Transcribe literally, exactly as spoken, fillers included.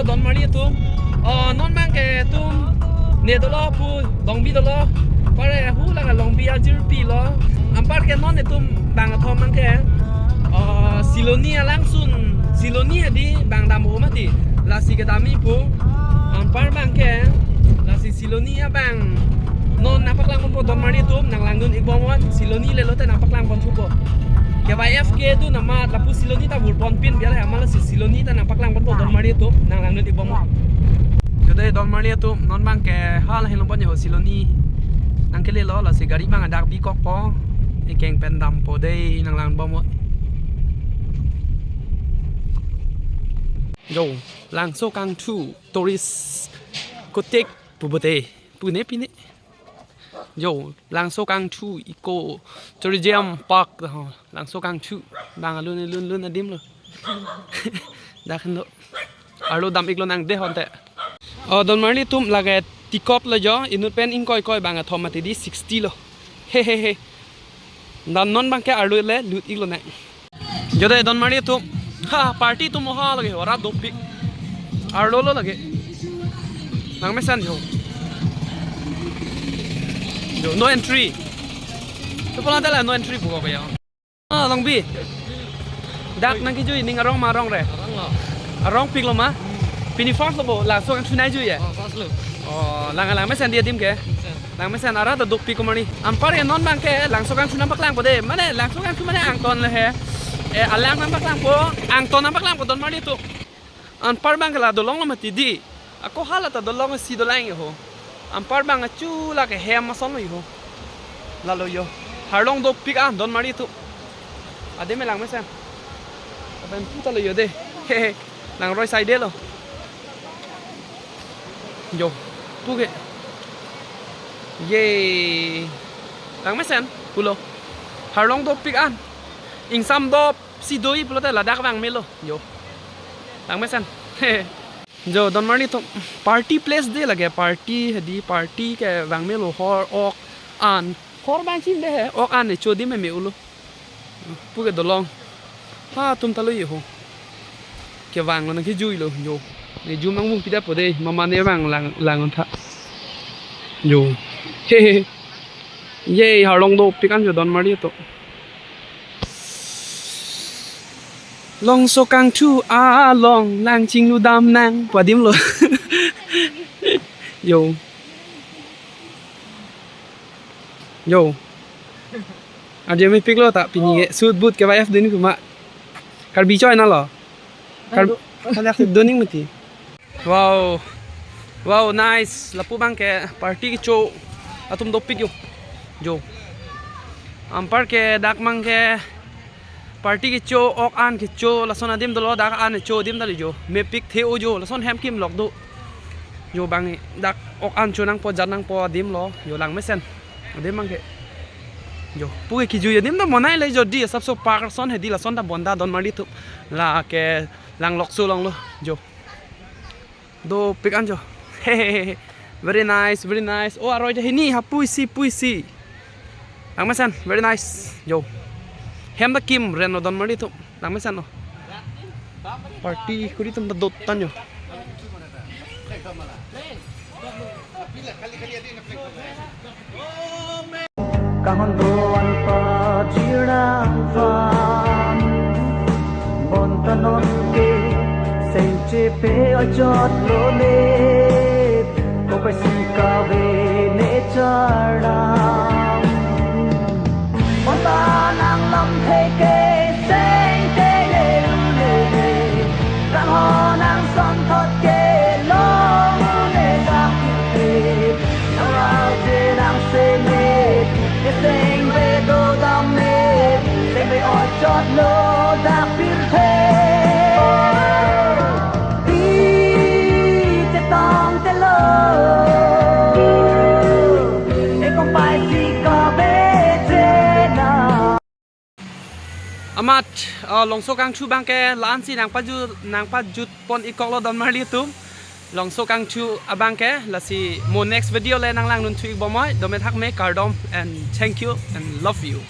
Donmarli atum, oh, non abangke itum ne dolo pu, Longbi dolo. Pare hu lake Longbi ajirpi lo. Anparke non itum bang athom abangke, oh, Siloni alangsun, Siloni hedi bang dam-o mati. Lasi kedam-i pu. Anpar abangke lasi Siloni abang non nangpaklang ponpo, Donmarli atum, nanglangdun-ik bomnon. Siloni le lote nangpaklang pon thupo. K Y F kedun amat lapu Siloni ta vur ponpin biar he, amat lasi Siloni ta nangpaklang ponpo, Donmarli atum, nanglangdun-ik bomnon. Jodei Donmarli atum, non abangke hal helong pon yo, Siloni nangkele lo, lasi gari abang adak bikokpo, ikeng pen dampo dei, nanglang bomnon. Yo, Langso Kangthu tourist kotik pu pute, pune pine. Yo, Langso Kangthu Eco Tourism Park, ho, Langso Kangthu. Bang alun lun lun adim lo. Dak hendo. Arlo dam-ik lonang dei honte. Oh, Donmarli atum, lake tikop lo jo, inut pen ingkoi koi bang athom mati di sixty lo. Hehehe. Dan non abangke arlo le lut-ik lonang. Jodei Donmarli atum. Ha, party atum oha lake, ora dopik. Arlo lo lake. Langmesen jo. Jo, no entry. Tu pulang tela no entry buka kaya. Ah, Longbi. Dak nangkejui ning arong ma arong re? Arong lo. Arongpik lo ma? Pini first lo bo, Langso Kangthu nangkejui ya? Oh, first lo. Oh, lang langmesen dei adim ke. Mesen. Langmesen, ara ta dopik komarni. Anparke non abangke Langso Kangthu nangpaklangpo dei. Mane Langso Kangthu mane angton le he. Eh, alang nangpaklangpo, angton nangpaklangpo Donmarli atum. Anpar abangke la dolong lo mati di. Ako hala ta dolong si dolang yo ho. Anpar abang achu lake hem ason lo yo ho. Lalo yo. Harlong dopik an Donmarli atum. Adim me langmesen. Aben puta lo yo dei. Hehe. Langroi side lo. Yo, puke. Ye. Langmesen, pulo. Harlong dopik an. Ingsam dop si do-i pulote ladak vang melo. Yo. Langmesen. Jo, Donmarli atum, party place dei lake, party hedi party ke vang melo, hor ok an. Hor bang chin dei he, ok an ne cho di me me ulo. Puke dolong. Ha, atum ta lo yo ho. Kevang lo nangkejui lo yo. Ne jum angvung pida po dei, mama ne vang lang lang tha. Yo. Hehe. Ye, harlong dopik an jo Donmarli atum. Langso Kangthu along lang chinglu damnang pu adim lo. Yo. Yo. Ajo mepik lo ta pini ke. Suit boot K Y F dun-ik ma. Karbi choi na lo. Kar-, Aduh. Kadak dun-ik mati. Wow. Wow, nice. Lapu abangke party kecho atum dopik yo. Jo. Anparke dak abangke party kecho, ok an kecho, lason adim dolo, dak an cho adim dali jo. Mepik the-o jo, lason hem kim lok do. Jo bang dak ok an cho nangpo, jat nangpo adim lo. Jo langmesen. Adim abangke. Jo, puke kejui adim ta monai le jo di, asapso park ason hedi lason ta bonta Donmarli atum. Lake lang lokso long lo. Jo. Dopik an jo. Hehehe. Very nice, very nice. Oh, aroi ja hini ha puisi, puisi. Langmesen, very nice. Jo. Hem ta kim ren lo Donmarli atum. Langmesen lo. Party kuri atum ta dot tan jo. Kanghon do-an pajirang van, bonta non ke sengche pe ajat lo le, kopai si kave ne charang. Bonta nang lam thek ke seng te le lu le le. Kanghon nang son thot ke long ne dak ke. Nang rau je nang se me. Ke seng be do dam me. Seng be ot chot lo dak pir the. Ti te tong te lo. E kong pai si kave je na. Amat, uh, Longso Kangthu abangke la-an si nangpajut, nangpajut pon-ik kok lo Donmarli atum. Longso Kangthu abangke, lasi mo next video le nang langdun thu-ik bomnoi, dome thak me, kardom, and thank you and love you.